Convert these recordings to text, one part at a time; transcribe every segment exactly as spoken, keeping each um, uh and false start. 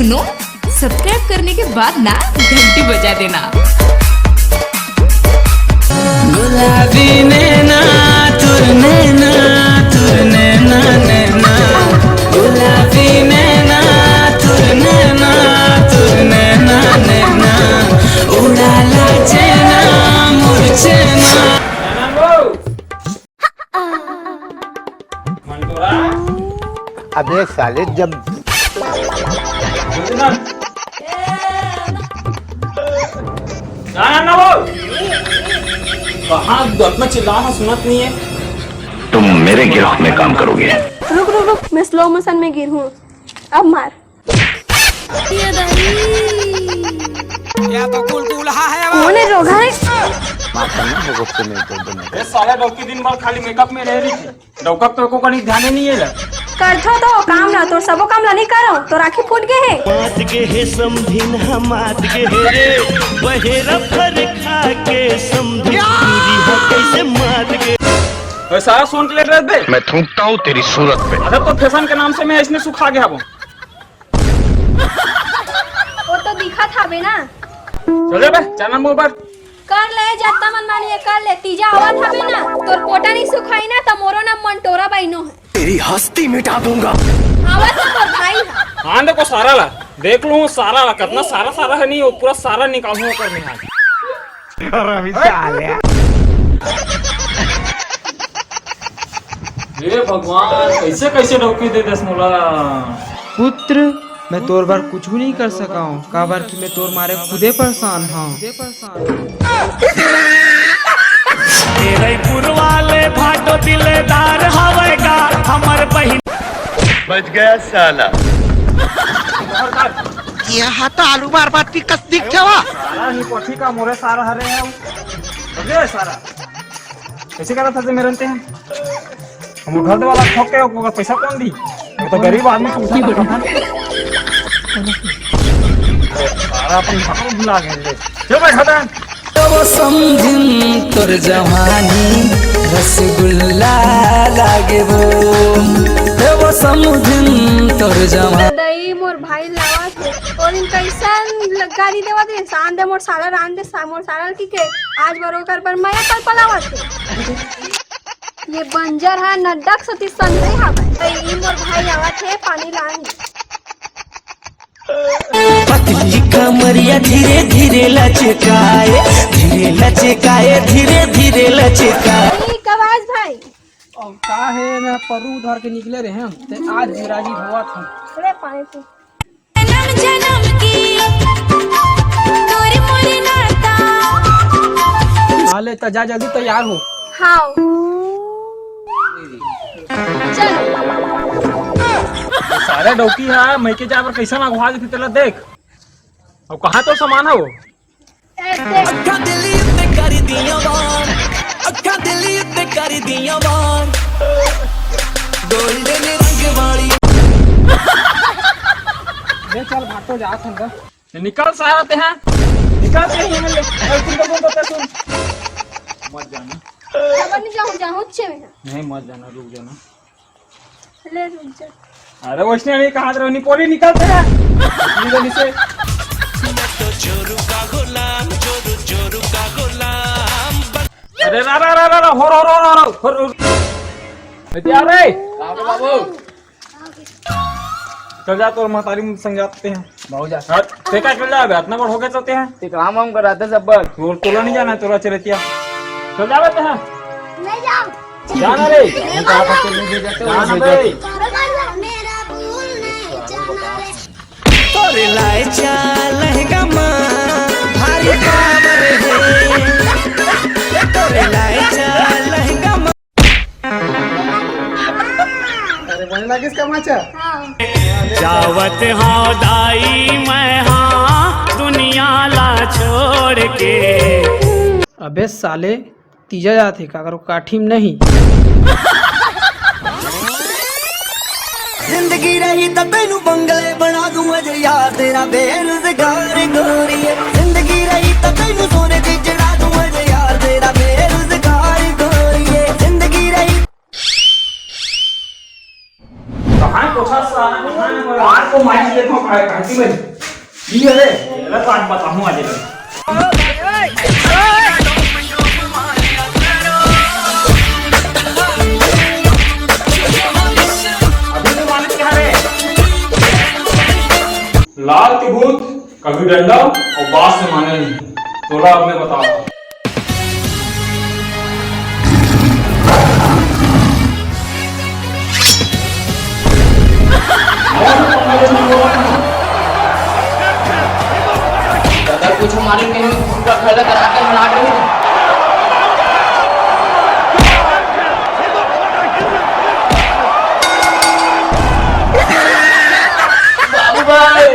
सुनो, सब्सक्राइब करने के बाद ना घंटी बजा देना। गुलाबी नैना, तुर नैना, तुर नैना, नैना। गुलाबी नैना, तुर नैना, तुर नैना, नैना। उड़ाला चैना, मोर चैना। मंटोरा। अबे साले, जब ना, ना, ना, वो। कहाँ इतना चिल्ला रहा, सुनत नहीं है? तुम मेरे गिरोह में काम करोगे। रुक, रुक, रुक, मैं स्लो मोशन में गिर हूँ। अब मार। ये तो गुलगुला है। कौन है रोगा है? माफ करना, वो गुस्से में एकदम। ये साला डौकी दिन भर खाली मेकअप में रह रही थी। डौका तो को कहीं ध्यान ही नहीं है। करथो तो काम ला, तोर सबो काम ला नहीं करो तो राखी फूट गए है। मात के हे समधिन, हम मात के हे रे, बहेरा फर खा के समधिन, पूरी हो कैसे मात के। ओए, सारा सुन के लेट रहे बे। मैं थूकता हूँ तेरी सूरत पे। अरे, तो फैशन के नाम से मैं इसने सुखा गया वो। वो तो दिखा था बे ना। चल जा बे, चल ना मोबाइल। कर ले, जत्ता मन मानिए कर ले, तीजा आवत हवे ना, तोर पोटा नहीं सुखाई ना, त मोरो नाम मंटोरा बहिनो है। तेरी हस्ती मिटा दूंगा। आवत है मोर भाई है। हाँ, देखो सारा ला, देख लूँ सारा ला, कितना सारा सारा है नहीं, वो पूरा सारा निकालूँ ओकर में आज। अरे अभी साले। हे भगवान, कैसे कैसे डौकी दे देस मोला। पुत्र, मैं तोर बर कुछ नहीं कर सका हूँ, काबर कि मैं तोर मारे खुदे परेशान हूँ। रईपुर वाले भाटो दिलेदार हवे का हमर बहिन। बच गया साला। ये हाथ आलू मार बात की कस दिख छवा। सारा नहीं पोछी का मोरे सारा हरे है। अबे सारा। कैसे करा था मेरे अंते हैं? हम उठा दे वाला ठोक के ओकर पैसा कौन दी? वो तो गरीब आदमी से उठा दे। सारा अपन भाव भुला गए रे। चल बैठा था। वो समझिन तोर जवानी रसगुल्ला लागे वो। वो समझिन तोर जवानी। दई मोर भाई लावा थे। ओ दिन कैसन गाली देवा दे, शान दे मोर साला रान दे, सा-, मोर साला की के आज बरोकर पर मैं पल पलावा थे। ये बंजर हा नड्डक सती संजय हा भाई। ई मोर भाई आवा थे पानी लान। पतली कमरिया धीरे धीरे लचकाए, धीरे लचकाए, धीरे धीरे लचकाए। ई कवाज भाई। अब का है ना परू धर के निकले रहे हम, ते आज विराजी भवा था। अरे पानी पी। जन्म जन्म की तोर मोर नाता। हाँ, ले तो जा, जल्दी तैयार हो। हाँ। चल। सारा डौकी हा, मैं के जा पर कैसा ना घुआ देती तेला देख। अब कहाँ तो सामान है वो? अखा दिली उत्ते कर दिया वार, अखा दिली उत्ते कर दिया वार, गोल्डन रंग वाली। ले चल भाग तो जा संग। निकल सारा ते हैं, निकल ते ही मिले। ए, सुन तो, सुन तो, सुन। मत जाना। अब नहीं जाऊँ, जाऊँ अच्छे में। नहीं, मत जाना, रुक जाना। ले रुक जा। अरे वैष्णवी, कहाँ रहो? निपोरी निकलते हैं। निकल इसे। मैं तो जोरू का गुलाम, जोरू, जोरू का गुलाम। अरे रा, रा, रा, रा, रा, हो, रो, रो, रो, रो, हो, रो। अरे, अरे। बाबू, बाबू। चल जा, तोर महतारी संग जाते हैं। बाबू जा। हट, ते का चल जा बे, इतना बड़ हो गया चलते हैं। ते काम वाम कराते सब बस। तोर, तोला नहीं जाना है, तोला चलतिया। चल जा बे, ते हैं। नहीं जाऊँ। जाना रे। हम कहा था, चल नहीं भेजा, तो जाना नहीं भेजा। बे। मेरा भूल नहीं जाना रे। तोरे लाए चा लहंगा माँ, भारी पावर है। तोरे लाए चा लहंगा माँ। अरे, बने लागिस का माचा? हाँ। जावत हौं दाई मैं हाँ दुनिया ला छोड़ के। अबे साले, तीजा जात हे, काकरो काठी म नहीं। जिंदगी रही तो तैनू बंगले बना दूं अजय यार, तेरा बेरोजगार गोरीए। जिंदगी रही तो तैनू सोने दी जड़ा दूं अजय यार, तेरा बेरोजगार गोरीए। जिंदगी रही। कहाँ कोठा सारा, कहाँ है? आज को मारी देखो। काय काटी में? ये रे, ये ला बात बताऊं आज इधर। अभी तो मालिक क्या रे? लाल के भूत कभी डंडा और बांस से माने नहीं। तोला अब मैं बताता हूँ। अगर कुछ हमारे में पूरा खड़ा करा के हला दे। बाबू भाई।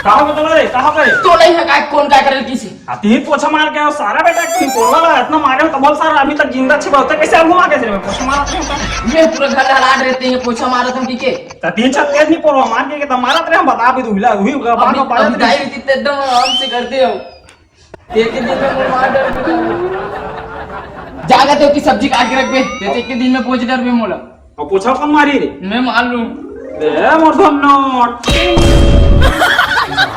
कहाँ पे तोला रे? कहाँ पे? तो नहीं है, काय, कौन काय करे किसी? आ, तीन पोछा मार के आओ, सारा बेटा, तीन पोरवा ला इतना मारे हो, तो बोल सारा, अभी तक जिंदा छिपा होता, कैसे अब घुमा कैसे रे? पोछा मारा था, मैं पूरा घर हला रहे थे, ये पोछा मारा था, ठीक है? तो तीन छत तेज नहीं पोरवा मार के, तो मारा तेरे हम बता भी दूंगा, वही होगा, अभी, बार बार अभी दाई भी इतने एकदम आराम से करते हो। एक ही दिन में वो मार डर जागा तो की सब्जी काट के रख बे, जैसे एक ही दिन में पहुंच डर बे मोला। और पोछा कौन मारी रे? मैं मार लूं। ए, मोर धन नोट।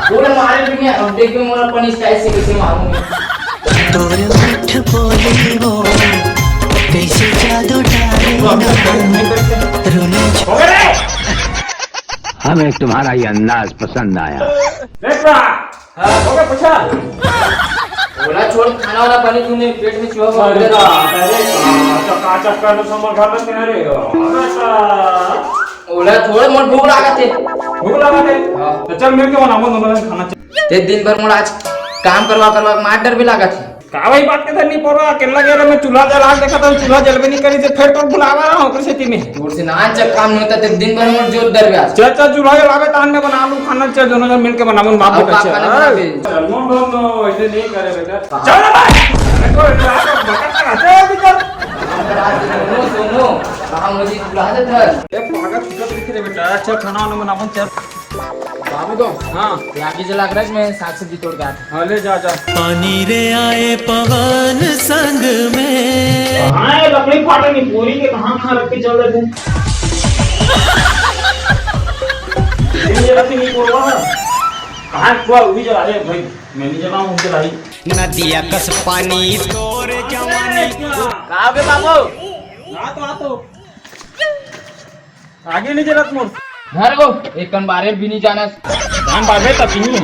पूरा मारे भी नहीं, अब देख के मोर अपन स्टाइल से कैसे मारूंगा। तोर मीठ बोली वो कैसे जादू डाले ना, रोने हो गया रे। हमें तुम्हारा ये अंदाज पसंद आया। देख रहा। हाँ, हो गया, पूछा। बोला, छोड़, खाना वाला पानी तूने पेट में चूहा को अरे अंदर बाप, अरे बाप, चका चक्कर तो समर घर में तेरे हो। अबे साला। बोला, छोड़, मोर भूख लागत है। भूख लागत है? हाँ। तो चल, मिलके बनाबो, दोनों जन खाना चल। ते दिन भर मोर आज काम करवा करवा के मार डर भी लागत है। का वही बात के धर नहीं पड़ो, अकेला गया मैं चूल्हा जला के देखा था, चूल्हा जलबे नहीं करी, से फिर तो बुलावा रहा हूँ, ओकरे सेती में। तोर से ना जब काम नहीं होता, तो दिन भर मोर जोत डर गया। चल, चल, चूल्हा जलावे, तान में बना लूं खाना, चल, दोनों जन मिलके बनाबो, बाप अब बेटा, का चल। खाना बनाबे? चल, मोहन, मोहन, मोहन, ऐसे नहीं करे बेटा। हाँ। चल रे भाई। अरे कोई रात को भटकता रहता है अभी तक। हम करा दे, सुनो, सुनो, कहाँ मुझे बुला दे घर। ए, पागल, सुधर दिख रहे बेटा, चल, खाना वाना बनाबो, चल। बाबू तो हाँ। ये आगे जला के रख, मैं साग सब्जी तोड़ के आता हूँ। हाँ, ले जा, जा। पानी रे आए पवन संग में। कहाँ है लकड़ी फाटा नहीं, बोरी के कहाँ, कहाँ रख के चल रहे थे? ये जगह से नहीं बोल रहा। कहाँ है कुआ, वही जला रहे भाई। मैं नहीं जलाऊँ, उनके लाई। नदिया कस पानी तोर जवानी। कहाँ हो गए बाबू? आ तो, आ तो। आगे नहीं जलत मोर। घर को एक कन बारे भी नहीं जानस। धान बाबे तक नहीं है।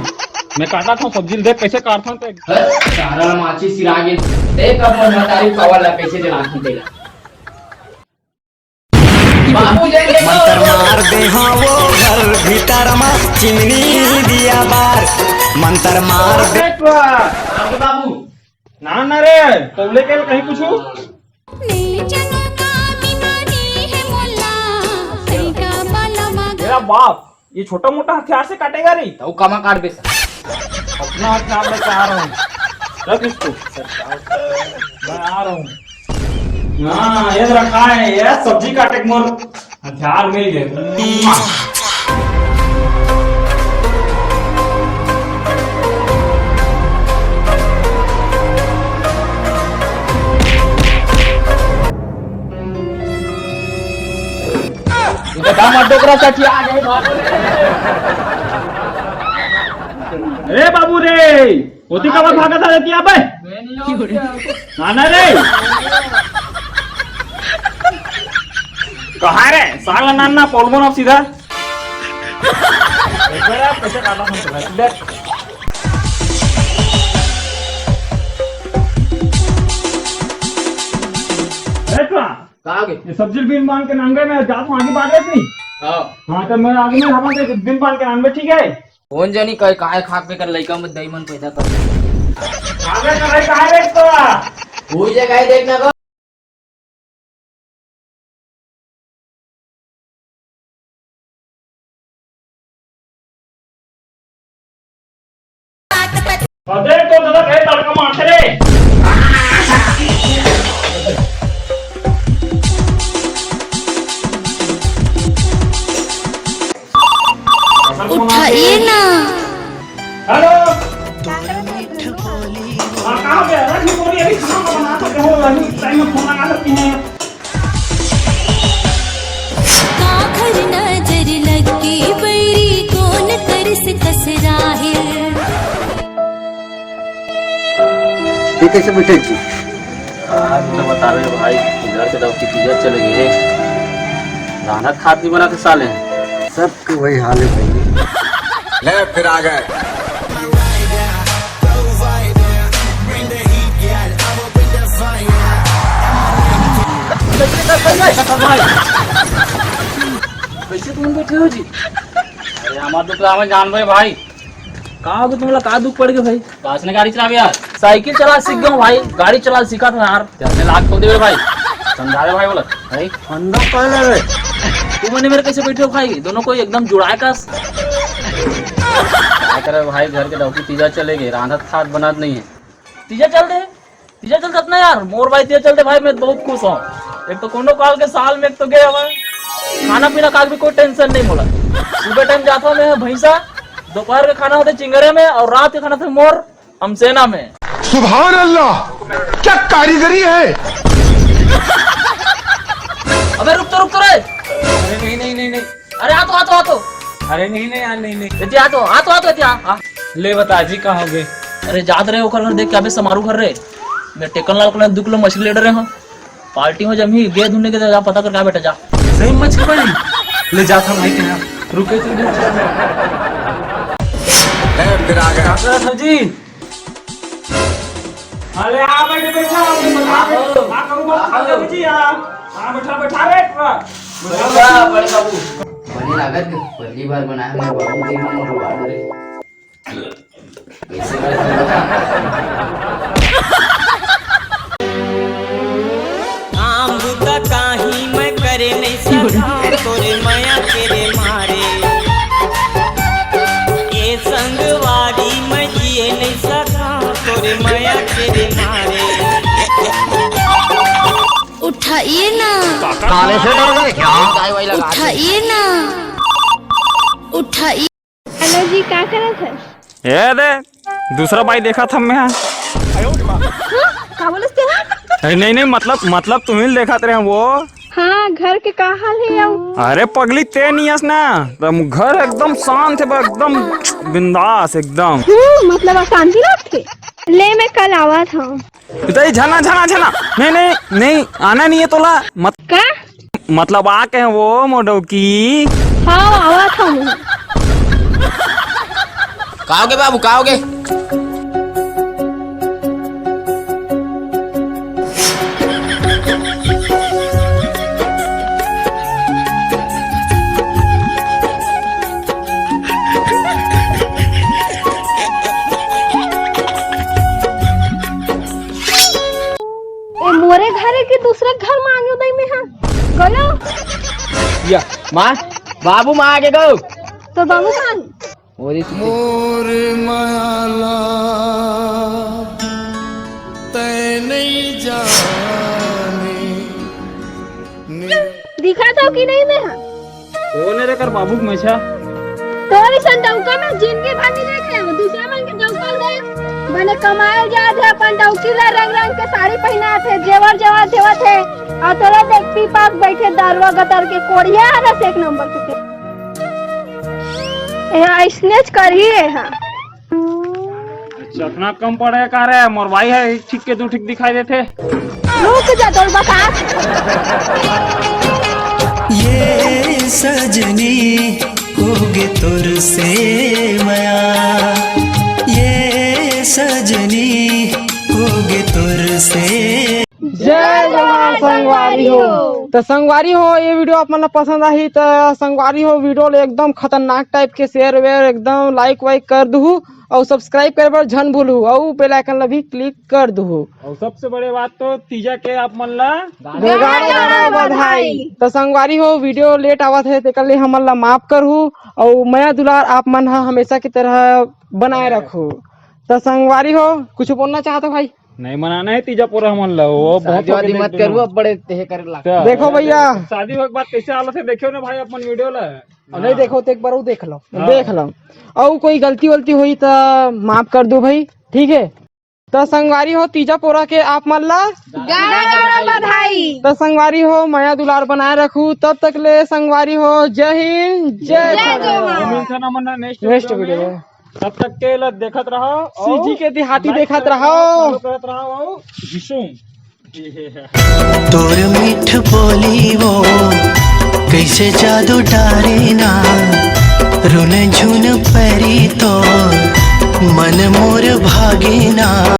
मैं काटा था सब्जी, देख कैसे काटता हूँ तो। हर सारा माची सिरागे। देख अब मोर मतारी पावर ला कैसे जलाती तेला। बाबू जय जय मंतर मार दे हाँ वो घर भीतर मा चिमनी दिया बार। मंतर मार दे। अरे बाबू। ना ना रे, तौले के कहीं कुछ। नहीं चलो का बीमारी है मोला, सही का बाला मगा। मेरा बाप, ये छोटा मोटा हथियार से काटेगा रे? तो कमा काट बे। अपना हथियार लेके आ रहा हूँ। रख इसको। मैं आ रहा हूँ। हाँ, ये रखा है, ये सब्जी काटे के मोर हथियार मिल गए। ये तो दामाद डोकरा साठी आ गए बाबू रे। अरे बाबू रे, होती कबर भागा था रहती अबे। नाना रे। कहाँ रे? साला नाना पोलबो ना सीधा। एक बार आप कैसे काटा हम तुम्हें? देख। अरे का? का आगे? ये सब्जी बिन बांध के नानबे में जात हूँ, आगे बांध रहे नहीं? हाँ। हाँ, तो मैं आगे में हवा से बिन बांध के नानबे, ठीक है? कौन जानी काय, काय खाक पे कर लइका में दई मन पैदा कर। आगे तो भाई, कहाँ रे तो? वही जगह है, देखना को। अबे तो दादा, कहे तड़का मारते रे। उठाइए ना। हेलो। हाँ, कहाँ पे है? अभी बोलिए, अभी खाना बना सकते हो, अभी टाइम में फोन लगा सकती हैं। काखर नजर ये कैसे बैठे जी? आज तो बतावे भाई, घर के डौकी तीजा चले गए, रांधत खात नहीं बना के साले। सबके वही हाल है भाई। ले फिर आ गए। कैसे तुम बैठे हो जी? अरे हमार दुख तो हमें जान भाई। का हो गया तुमला, का दुख पड़ गया भाई? कास ने गाड़ी चलावे यार। साइकिल चला सीख गया भाई, गाड़ी चला सीखा था यार। जैसे लाख खोल दे भाई, समझा दे भाई बोला। भाई फंदा कर ले रे। तू मने मेरे कैसे बैठे हो भाई, दोनों को एकदम जुड़ाए कस। का करे भाई, घर के डौकी तीजा चले गए, रांधत खात बनात नहीं है। तीजा चल दे, तीजा चल सकत ना यार, मोर भाई तीजा चलते भाई, मैं बहुत खुश हूँ। एक तो कोनो काल के साल में एक तो गए हवा, खाना पीना का भी कोई टेंशन नहीं मोला। सुबह टाइम जाता हूँ मैं भैंसा, दोपहर का खाना होते चिंगरे में और रात का खाना थे मोर हमसेना में। सुभान अल्लाह, क्या कारीगरी है। अबे रुक तो, रुक तो रे। अरे नहीं, नहीं, नहीं, नहीं। अरे आ तो, आ तो, आ तो। अरे नहीं, नहीं यार, नहीं, नहीं। एती आ तो, आ तो, आ तो, एती आ, आ। ले बता जी, कहाँ हो गए? अरे जात रहे ओकर घर देख के, अबे समारू घर रे। मैं टेकन लाल को दू किलो मछली ले डरे हूँ। पार्टी हो जमी, गे धुने के जा, पता कर का बेटा जा। सही मछली पड़ी? ले जात हम भाई के यहाँ। रुके तो। ए, फिर आ गया। जी। अरे आ बैठ, बैठा, अरे बता, हाँ, बैठ, हाँ, हाँ, करूँ, बात हाँ, खा ले हाँ। जी, हाँ। हाँ, बैठा, बैठा रे, पूरा। बैठा, बड़े बाबू। बने लागत के पहली बार बनाया मैं बाबू जी, मैं जुगाड़ रे। कैसे करे? काम बुता काही मैं करे नहीं सका, तोरे मया के रे मारे। ए संगवारी मैं जिए नहीं सका, तोरे मया के रे मारे। उठाइए ना। काले से डर गए क्या? उठाइए ना। उठाइए। हेलो जी, का करत है? ए दे, दूसरा बाई देखा था मैं। हाँ? का बोलस ते हा? अरे नहीं, नहीं, मतलब, मतलब तुम्ही देखत रहे वो। हाँ, घर के का हाल है याऊ? अरे पगली, ते नहीं हस ना, तो घर एकदम शांत है, एकदम बिंदास एकदम। हम्म, मतलब अशांति राखथे। ले, मैं कल आवा था। इधर ही झना, झना, झना। नहीं, नहीं, नहीं, आना नहीं है तोला। मत-, का? मतलब आ के वो मोडौकी। हाँ, आवा था मैं। का होगे बाबू, का होगे? ए, मोरे घर है कि दूसरे घर में आगे उदय में है? गलो। या, माँ, बाबू माँ आगे गो। तो बाबू कौन? मोर माला तय नहीं जाने। दिखा तो कि नहीं मैं? कौन है रे कर बाबू के मेछा? तोर अइसन डौका में जिंदगी भर नहीं देखे हूँ। दूसरा मन के डौका ले बने कमाए जात है, अपन डौकी ला रंग रंग के साड़ी पहनात है, जेवर जेवर देवत है, और तोरा देख पी पास बैठे दारुआ गतर के कोढ़िया है बस एक नंबर के। ए, ऐसने च करही है, हाँ। चखना कम पड़े का रे? मोर भाई है, एक ठीक के दू ठीक दिखाई देथे। रुक जा, तोर बता। ये सजनी होगे तोर से मया, ये सजनी होगे तोर से। जय जोहार संगवारी हो। तो संगवारी हो, ये वीडियो आप मन ला पसंद आही तो संगवारी हो, वीडियो ले एकदम खतरनाक टाइप के शेयर वेयर, एकदम लाइक वाइक कर दुहू। अउ subscribe करे बर झन भूलहू, अउ bell icon ला भी click कर दुहू। अउ सबसे बड़े बात तो तीजा के आप मन ला गाड़ा गाड़ा बधाई। तो संगवारी हो, वीडियो लेट आवत है, तेकर ले हमन ला माफ करहू, अउ मया दुलार आप मन ह हमेशा की तरह बनाए रखहू। तो संगवारी हो, कुछ बोलना चाहत हो भाई? नहीं मनाना है तीजा पोरा हमन ला, वो बहुत शादी वादी मत करू, अब बड़े तेहे करे ला। देखो भैया, शादी होए के बाद कैसे हालत है, देखियो ना भाई अपन वीडियो ला। अब नहीं देखो तो एक बार वो देख लो, हाँ। देख लो, अउ कोई गलती वलती होई तो माफ कर दो भाई, ठीक है। तो संगवारी हो, तीजा पोरा के आप मन ला गाड़ा गाड़ा बधाई। तो संगवारी हो, मया दुलार बनाए रखू, तब तक ले संगवारी हो, जय हिंद, जय जय भारत। जोहार। नेक्स्ट वीडियो में। तब तक के ल देखत रहो, सीजी के देहाती देखत रहो। करत रहो। तोर मीठ बोली वो कैसे जादू डारे ना, रुन झुन परी तो मन मोर भागे ना।